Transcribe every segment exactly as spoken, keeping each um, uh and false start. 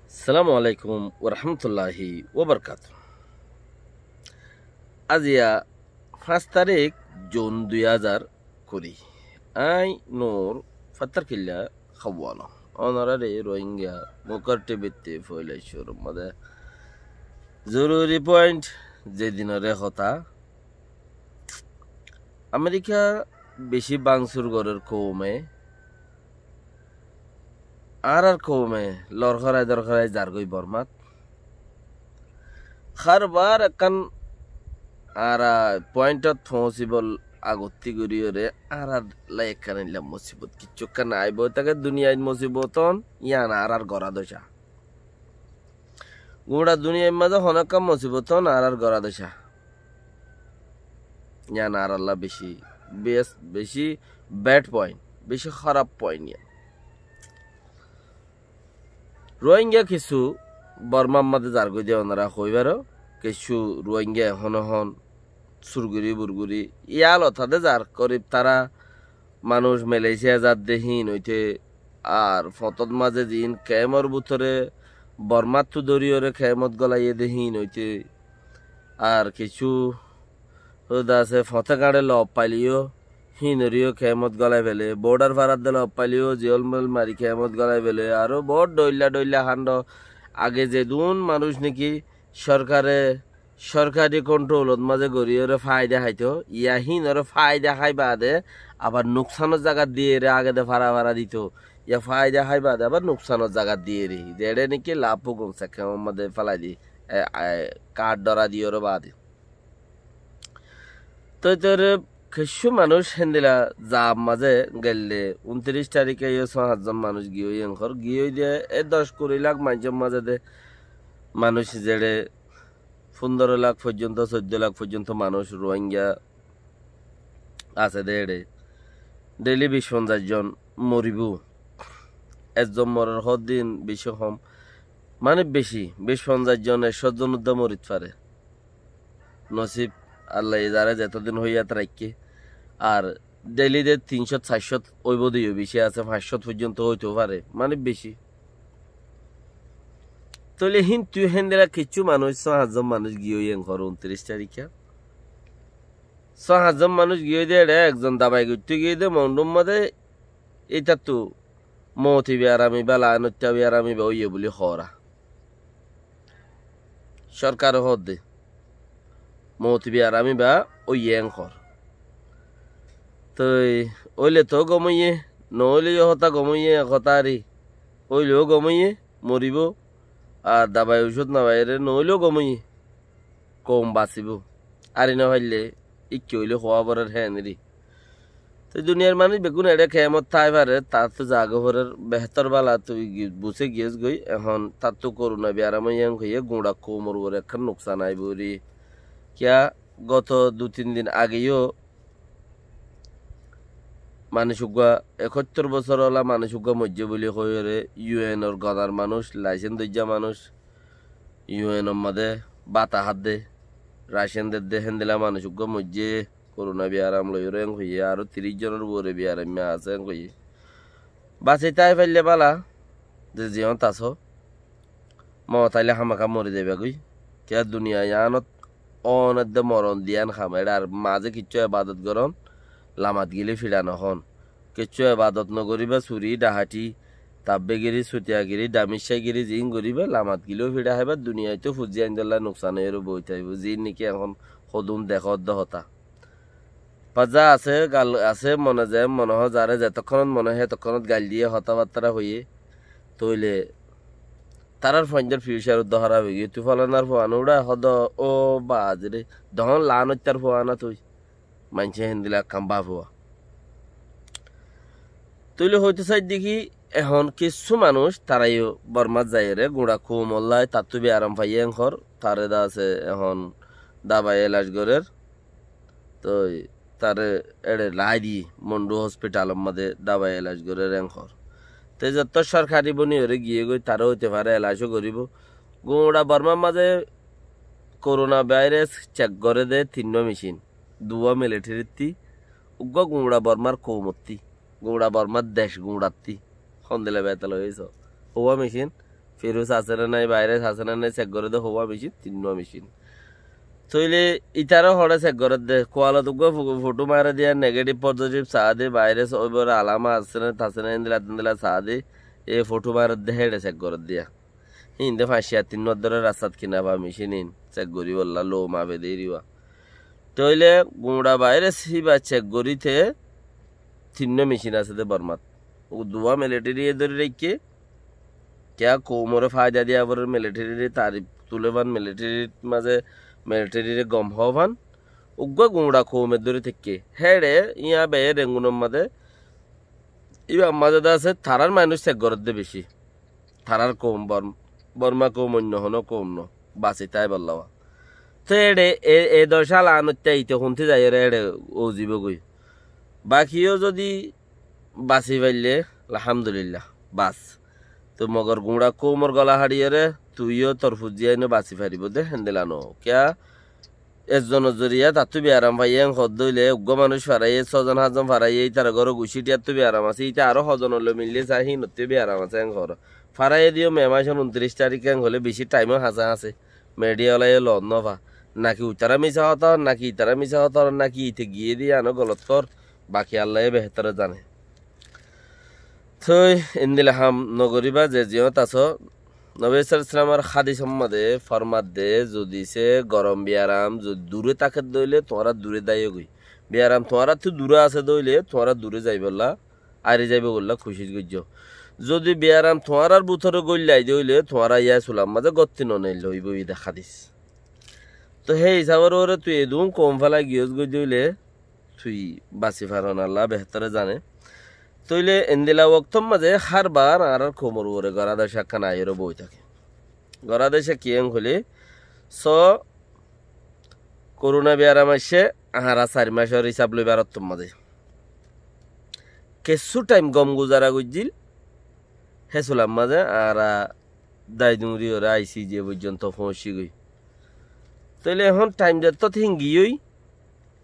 Assalamu alaikum warahmatulláhi wabarakátuhu. Aziya fañs tarík jun dui házar kuri. Añí Nur Fattarkilla Hawano. Ónorare Rohingya Mukar T V tte foila cúrur mazé zoruri point, ze dinore hotá. Amerika beci bángsur gorer koume, añárar koume lorhorai dorhorai zargói Bormat. Hárbar ekkán añára pointot foóñsibol agottí goríyore añárar lai ekkán illa mosibot. Kiccú ekkán aibói táke duniyait mosibot hon, yián añárar gorá doca. Guñça duniyair mazé honó ekkán mosibot hon añárar gorá doca. Yián añáralla beci, bes-, beci bad point, beci háraf point yián. Rohingya kissú Bormar mazé zargói de onora hoi faro, kissú Rohingya ehón ehón surguri burguri yálot hade zar, gorib tara manúic Malaysia zadde híin óite, ar fotót mazé ziín kemor bútore Bormáttu dóriyore kemot golaiyé de híin óite, ar kissú hóda asé foté gañçe lob faileyó híinoreyó kemot golai fele, bodhar faradde lob faileyó ziyól mol mari kemot golai fele, aró boóut dhoilla dhoilla hando. Age zedún manúic niki sorkare sorkari kontrolot mazé goríyore faida háito, ya híinoré faida hái baade abar nuksanor zagat diyére agede fara fara dito, ya faida hái baade abar nuksanor zagat diyére, zeçé niki laf fugum sekemor mazé félai di, e, e, kar dhora diyóre baade. Toi tor kissú manúic héndila zaf mazé gelle untiríc taríke yó só hañt zon manúic giyói enkor, giyói de e doc kuri lak maincór mazé de manúic zeçé fundoro lak foijjonto, soiddo lak foijjonto manúic Rohingya asé de eçé. Dheili bic fonzaic zon moribó. Ezzon morer hóddin beci hom. Mane beci, bic fonzaic zon, ekcó zon uddá morit fare. Nosib Allaye zaré zetodin hoiyat raikké. Ar dheili de tincót, saircót óibo de yó beci asé, fañscót foijjonto óito fare. Mane beci. Tóile híntu héndila kissú manúic, só hañt zon manúic giyói enkor untiríc taríkka. Só hañt zon manúic giyói de eçé ekzon dabai goittó giyói de Mondhúr mazé ítattu mouti biyaram ibá, laánoitta biyaram ibá óiye buli hoóra. Sorkare hoódde mouti biyaram ibá óiye enkor. Toi óile toó gom óiye, noóile yó hotá gom óiye, ek hotá ari. Óileó gom óiye, moribó. Ar dabai ocút nabaiyére noóileó gom óiye, koum basibó. Ari nofaille íkka óile hoóa forer héen eri. Toi duniyair manúic beggún eçé kemot tái fare, taáttu zagói forer behétor bála tui gi-, busé giyós goi, ehón taáttu koruna biyaram óiye en hoiyé guñça koumor uore ekkán nuksan aibóu eri. Kiyá goto dui tin din age yó manúic uggúa, ekóttor bosór ola manúic uggúa moijjé buli hoiyóre U N or gonar manúic, laicén doijja manúic, U N or mazé báta hádde, racén dedde, héndila manúic uggúa moijjé, koruna biyaram loiyóre en hoiyé, aró tiríc zonor uore biyaraimma asé en hoiyé. Basi tái faille bála, ze ziyót asó, moot aile hámaka mori zaibagói. Kiyá duniya yíanot óon edde moron diyan ham, eçé ar mazé kiccú ebadot gorón, lamat gilé fiça nohón. Kiccú ebadot nogoríba, suri, dhaháti, tabbegiri, sutiyagiri, damiccáigiri ziín goríba, lamat gilé fiça háiba, duniyait tó fuzí aindólla nuksan óiyore boói táibo, ziín niki ehón hodún dekódde hotá. Fazza asé, gal asé, mone ze mone hoó, zaré zetokkónot mone hoó, hetokkónot gail diyé, hotábattára hoiyé. Tóile tarár fuaindór fiucar uddá hóraf óigiyoi. Tui folanar fuan uçá, hodó, ó baazire, dohón laánoittar fuana tui. Maincé héndila ekkán báfuwa. Tóile hoitó saidde ki, ehón kissú manúic, taraiyó Bormat zaiyóre, guñça koumollá, tattú biyaram faiyé enkor, taré de asé, ehón dabai elac gorér. Toi taré eçé laái di Mondhú hospitalor mazé dabai elac gorér enkor. Te zettót sorkari boni óre giyé goi, taró óite fare elacó goríbo. Guñça Bormar mazé koruna bairas cek goré de tinnúa micin, duwá militarittí, uggúa guñça Bormar koumottí, guñça Bormar dec guñçattí. Hondila betal óiye só. Uwá micin, Firus asé né nái, bairas asé né nái, sek goré dé hoówa mecin, tinnúa mecin. Tóile itaró hoçé sek goré dé, kualot uggúa fo-, fothú maré dé, negetif pozitif saá dé, bairas óibar alama asé né, tasé né, héndilla téndilla saá dé, e fothú maré dé, héçe sek goré dé. Híin dé fañs ciyar tinnúa dóre rastat kina fa mecin híin, sek goríbolla lou mafe dé iriwa. Tóile guñça bairas híba sek goríte tinnúa mecin asé dé Bormat. Ó duwá militariye dóri raikké, kiyá koumoré faida diya foré, militariré tarif tulé fán, militarir mazé militariré gom hoó fán, uggúa guñça koume dóri táikke. Héçe yían beye Rengunor mazé, íbar mazé dé asé, tarár manúic sek goré dé beci. Tarár koum Bor-, Borma koum, oinno honó koum no, basi táibolla. Te éçe e, e docá laánottá ite hontí zaiyóre éçe ózibógoi. Bakiyó zodi basi faille, alhamdulillah, bas. Te mogor guñça koumor gola haçiyóre tuiyó tor fuzzíyainó basi faribó dé, héndilla no. Kiyá? Ezzonor zoriya tattú biyaram faiyé en hoódde óile, uggúa manúic faraiyé, sózon hátzon faraiyé, ítarar góror gucíthiyattu biyaram asé, íte aró hozonor loi millé saá, híinottú biyaram asé en hoór. Faraiyé diyó me mácor untiríc tarík en hoilé bicí thaimó hañsé hañsé. Medhiya olaiyó loot nófa. Naki uitará misá hotá hoór, naki itará misá hotá hoór, naki ite giyé dé yíano golot hoór, baki Allaye behétore zane. Tói endilla ham nogoríba, ze ziyót asó. Nobi sallallahu alaihi wasallamor hádisor mazé formadde, zodi se gorom biyaram zodi duré táke dé óile, tuáñra duré zaiyógoi. Biyaram tuáñrattú duré asé dé óile, tuáñra duré zaibolla, ari zaibolla kucíc goijjó. Zodi biyaram tuáñrar bútore góillai dé óile, tuáñra yá sulam mazé gotti noneille óibo, ide hádis. Tói hé hisábor uore tui edún koum félai giyós goi dé óile, tui basi faron, Alla behétore zane. Tóile endilla woktór mazé hárbar añárar koumor uore gorá docá ekkán aiyóre boi táke. Gorá docá ki en hoilé, só, koruna biyaram aiccé, añára sair mácor hísab loibar ottór mazé kessú thaim gom guzara goijjíl, hé sulam mazé añára dai duñri óre aisí ze foijjonto foóñici goi. Tóile ehón thaim zettót hingiyói,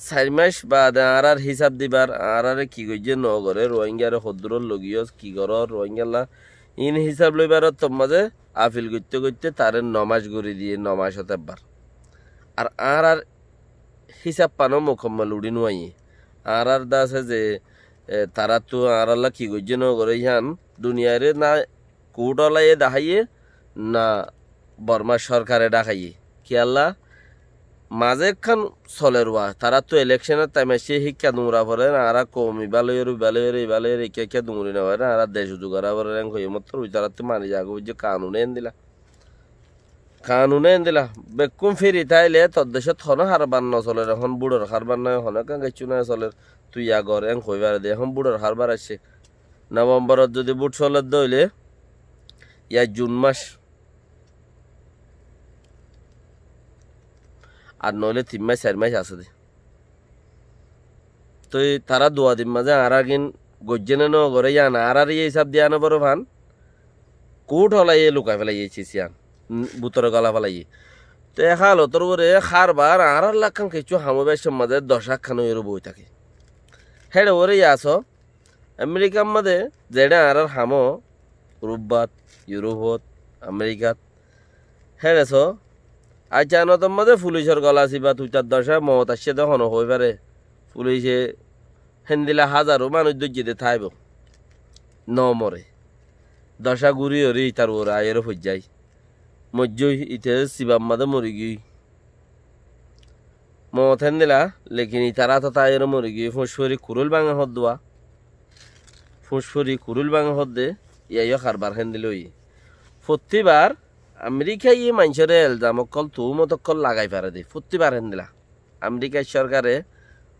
sair mac baade añárar hísab dibar, añáráre ki goijjé nogoré, Ruáingaré hoddúror logiyós, ki gorór Ruáingalla, iín hísab loibar ottór mazé afil goitté goitté taré no mac gorí diyé, no macót ebbar. Ar añárar hísab fano mukammol uçí nuaiyé. Añárar dé asé ze, e, taráttu añárálla ki goijjé nogoré yían duniyairé na kuth olaiyé daháiye, na Bormar sorkare daháiye. Kiyólla? Mazé ekkán soler uá. Taráttu elekcónor thaim aiccé, híkka duñra forer, añára koum ibá loiyóre, ibá loiyóre, ibá loiyóre, híkka híkka duñri nofarer, añára dec uzu gorá forer, en hoiyé mottor ui taráttu mani zagói foijjé kanune endilla. Kanune endilla. Bekkún firi táile tor decót honó hárbar nosoler, ehón búçor hárbar nái, honó ekkán kessú nái soler, tui yá gor, en hoi fare dé, ehón búçor hárbar aiccé. Novemborot zodi bút soler dé óile, yá Jun mac. Ar noóile tin mac, sair mac asé dé. Tói tará duwa din mazé añárar gín goijjé né nogoré yían añáráre yé hísab diya noforé fán. Kuth olaiyé lukai félaiyé cis yían. N-, bútore gola félaiyé. Te e hálotor uore hárbar añárálla ekkán kessú ham óibar cómot mazé docá ekkán óiyore boi táke. Héçe uore yá só, Amerikar mazé zeçé añárar ham ó, Urubbat, Yurufot, Amerikat, héçe só, aicanotor mazé fulisor gola sibat uitar docá moot aiccé dé hone hoi fare. Fulice héndilla házaro manúic dóijje dé táibo. No more. Docá gúri óre itar uore aiyóre foijjái. Moijjé ite sibat mazé morigiyói. Moot héndilla, lekin itar átot aiyóre morigiyói, fúñs fori kuróil báñge hoddúa. Fúñs fori kuróil báñge hoddé, yá yó hárbar héndilla óiye. Fottíbar Amerikaye maincóre elzam ókkol, tuhúmot ókkol lagai fare dé. Fottíbar héndilla. Amerikar sorkare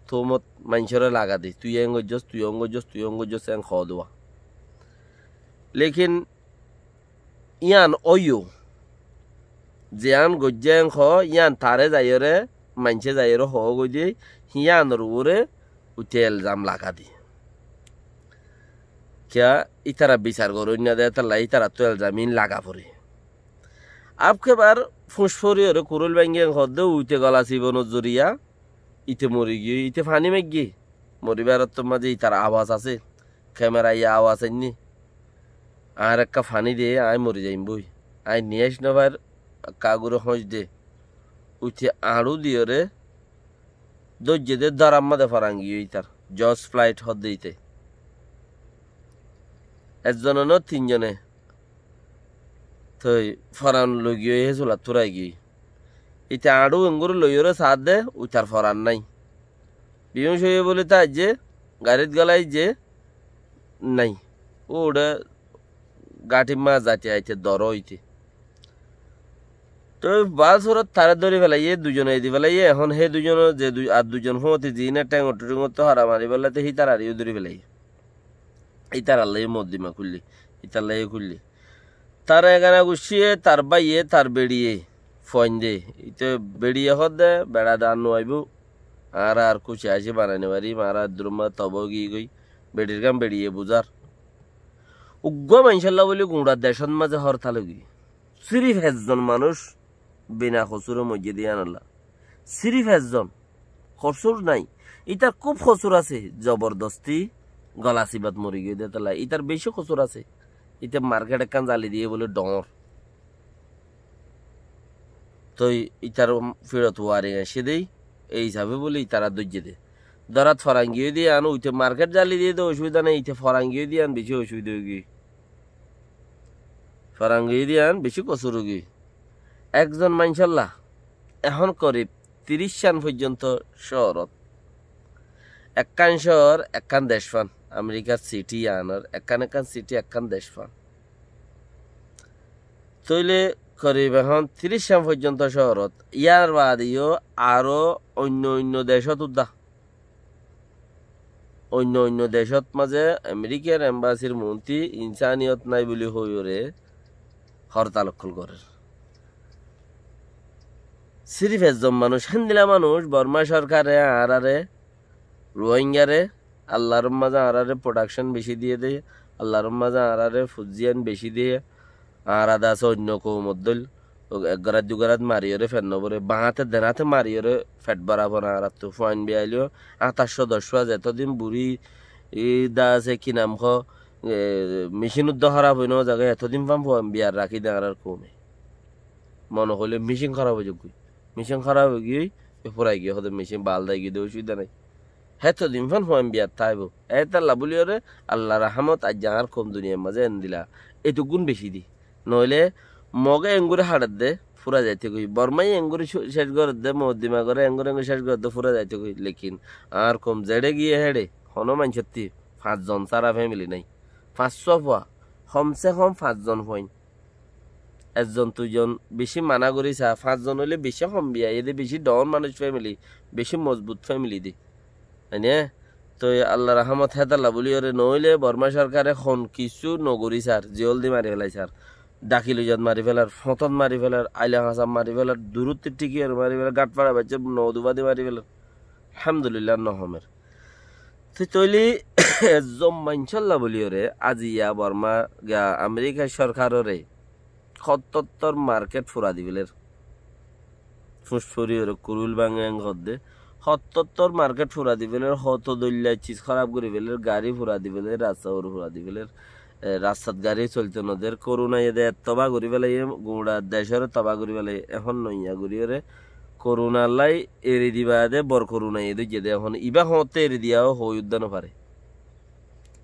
tuhúmot maincóre laga dé. Tui en goijjós, tui en goijjós, tui en goijjós, en hoó dé uá. Lekin yían óiyo. Ziyán goijjé en hoó, yían taré zaiyóre, maincé zaiyóre hoó goi dé, yíanor uore uite elzam laga dé. Kiyá, ítara bisar goróinna dé, étalla ítarattú elzam iín laga foré. Abkebar fúñs fori óre kuróil báñgi en hoó dé, uite gola sibonor zoriya, ite mori giyói, ite faní maiggé. Moribár ottór mazé itar awas asé. Kemera ye awas ainné. Añár ekka faní de, aññí mori zaiyum boi. Aññí niyaic nofair, kagure hoóñc de. Uite añçú diyóre dóijje de, dóramma de forangi ói ítar. Joj flaith hoódde íte. Ezzone no, tinzone. Toi foran loigiyói hé sulattú raigiyói. Íte añçú engori loiyóre saádde, uitar foran nái. Biyúñc óiye bóli táijje, garit golaijje, nái. Uçé gáthimma zati aite doró óite. Toi básurot taré dóri felaiyé, duizon edi felaiyé, ehón hé duizon ze dui-, ar duizon fúñti ziíne théng ottu théng ottu hora mari felaite hítarareyó dóri felaiyé. Ítarallái moddima kúilli, ítarallái kúilli. Tar egana guccíye, tar báiye, tar beçiye, fuainde. Íte beçiye hoódde, beça de ar nuaibóu. Añára ar kúci aci banai nofarim, añára eddurómma toba ói giyói. Beçir gán beçiye buzár. Uggúa maincólla bóli guñça decót mazé hórtal ói giyói. Sírif ezzon manúic bina kosúre moijjé de yíanolla. Sírif ezzon. Kosúr nái. Ítar kúb kosúr asé, zobordosti gola sibat mori giyói de tolla. Ítar bicí kosúr asé. Íte market ekkán zali diyé bóli dhoóñr. Toi ítar fíçot waring aiccé dé, ei hísafe bóli ítara dóijje dé. Dórat forangi ói de yían, uite market zali diyé de ocubida nái, íte forangi ói de yían bicí ocubida ói giyói. Forangi ói de yían bicí kosúr ói giyói. Ekzon maincólla ehón korib tiríc cán foijjonto cóorót. Ekkán cóor, ekkán decfán. Amerikár siti yíanor ekkán ekkán siti ekkán decfán. Tóile korib ehón tiríc cán foijjonto cóorót. Yíar baade yó aró oinno oinno decót uddá. Oinno oinno decót mazé Amerikár embasir muúnti insáaniyót nái bóli hoiyóre hórtal ókkol gorér. Sírif ezzon manúic, héndila manúic, Bormá sorkare añáráre, Ruáingaré, Allar mazé añáráre prodhakcon bicí diyé dé, Allar mazé añáráre fuzzíyan bicí diyé, añára de asé oinno koumor dóil, ek gorát dui gorát mariyóre fet nobóre, baáñte denáte mariyóre fet bóra fore añáráttu. Fuain biyailó añtáccó doccúa, zetódin buri, e, de asé ki nam hoó, e, micín uddá hóraf ói no zagói, etódin fán fuain biyar rakí de añárár koume. Mone hoilé micín hóraf ói zaggói. Micín hóraf ói giyói, e furai giyói, hóde micín bal dai giyói de, ocubida nái. Hétodin fán fuain biyat táibo. Hétolla bóliyoré Allar rahámot aijja añár koum duniyair mazé endila. Etuggún bicí di. Noóile Mogé enggúri haçedde, fúrai zaitogói. Bormái enggúri cú-, céc goredde, Moddima goré enggúri enggúri céc goredde, fúrai zaitogói. Lekin añár koum zeçé giyé héçe, honó maincótti fañszon sára fémili nái. Fañssúa fua, homse hom fañszon fuain. Ezzon duizon bicí maná gorí sa, fañszon óile bicí hom biya, ede bicí dhoóñr manúic fémili, bicí mozbut fémili de. Aine, toi Allar rahámot hétalla bóliyoré noóile Bormá sorkare hon kissú nogorí sar, ziyól di mari félai sar. Dhaki loizat mari félar, foñtot mari félar, aila hañsat mari félar, durútti thíkiyóre mari félar, gáthfaça baiccá noduba di mari félar. Alhámdulillá, nohomer. Te tóile ezzon maincólla bóliyoré aziya Bormá giya Amerikár sorkaróre hottottór market fura di féler. Fuñs furiyoré kurúil báñge eng hoódde. Hottottór market fura di féler, hoto dóilla ciz hóraf gorí féler, garí fura di féler, rasta fura di féler. E, rastat garí soilto noder. Korunaye de ettobá gorí félaiyé, guñça decóre tobá gorí félaiyé. Ehón noiya goríyoré korunallái eri diba de, bor korunaye dóijje de. Ehón ibá hoóñtte eri diyá ó hoói uddá nofare.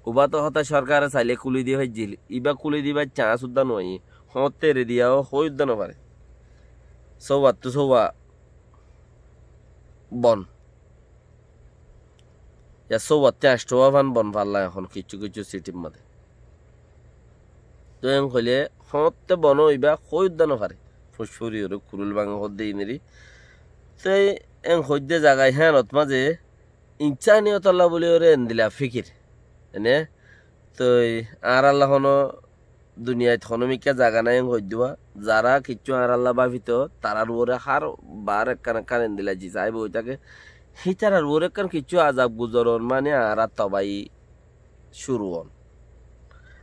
Ubá to hotá sorkare sailé kúli di faijjíl, ibá kúli dibar cañs uddá noóiye. Hoóñtte eri diyá ó hoói uddá nofare. Sóuwattú sóuwa bon. Ya sóuwattú añcthúwa fán bon falla ehón kiccú kiccú sitir mazé. Toi eng hoilé hoóñtte bon óiba hoói uddá nofare. Fuñs furiyoré kurúil báñge hoódde ineri. Toi eng hoóidde zaga híanot mazé insániyotolla bóliyoré endila fíkir. Ene, toi añárálla honó duniyait honómikká zaga nái eng hoiddúa. Zará kiccú añárálla báfito, tarár uore hár bar ekkán ekkán endila zis aibói táke. Hítarár uore ekkán kiccú azab guzoron mani añára tobai cúru on.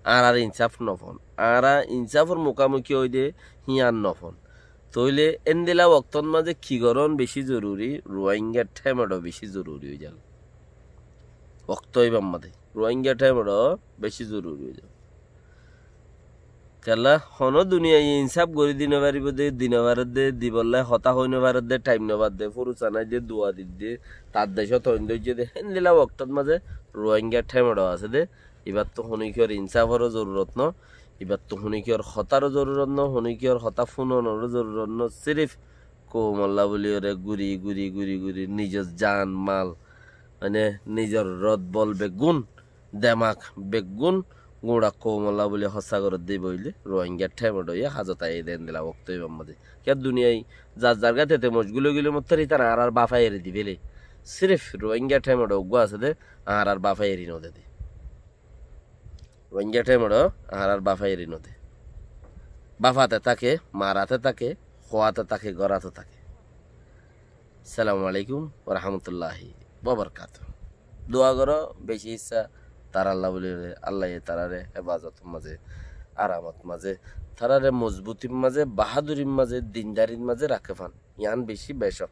Añárar insáf nofon. Añára insáfor mukámuki óide hían nofon. Tóile endila woktót mazé ki gorón bicí zoruri? Ruáinga thémeço bicí zoruri ói zagói. Woktó ibár mazé Ruáinga thémeço bicí zoruri ói zagói. Kiyólla honó duniyaiye insáf gorí di nofaribóu de, di nofaredde, dibolla hotá hoi nofaredde, thaim nofaredde, furus anai de, dua didde, tar decót hoin dóijje de, héndilla woktót mazé Ruáinga thémeço asé de, ibáttu honíkiyór insáforó zorurot no, ibáttu honíkiyór hotáró zorurot no, honíkiyór hotá fúnonoró zorurot no, sirif koumolla bóliyoré guri guri guri guri nizor zan mal, mane nizor rot bol beggún, demak beggún, guñça koumolla bóli hossá gorédde ibá óile Ruáinga thémeço ye házot aiyé de endilla wokto ibár mazé. Kiyá duniyai zar zar gát ete mocgul ói gilé mottor ítara añárár báfa eri di féle. Sirif Ruáinga thémeço uggúa asé de añárár báfa eri node de. Ruáinga thémeço añárár báfa eri node. Báfate táke, marate táke, hoáte táke, goráte táke. Assalamu alaikum wa rahmatullahi wa barakatuhu. Dua goró beci issá taralla bóli, Allaye tarare hefazot mazé, aramot mazé, tarare mozbutir mazé, bahadurir mazé, dindarir mazé raké fán. Yián beci becók.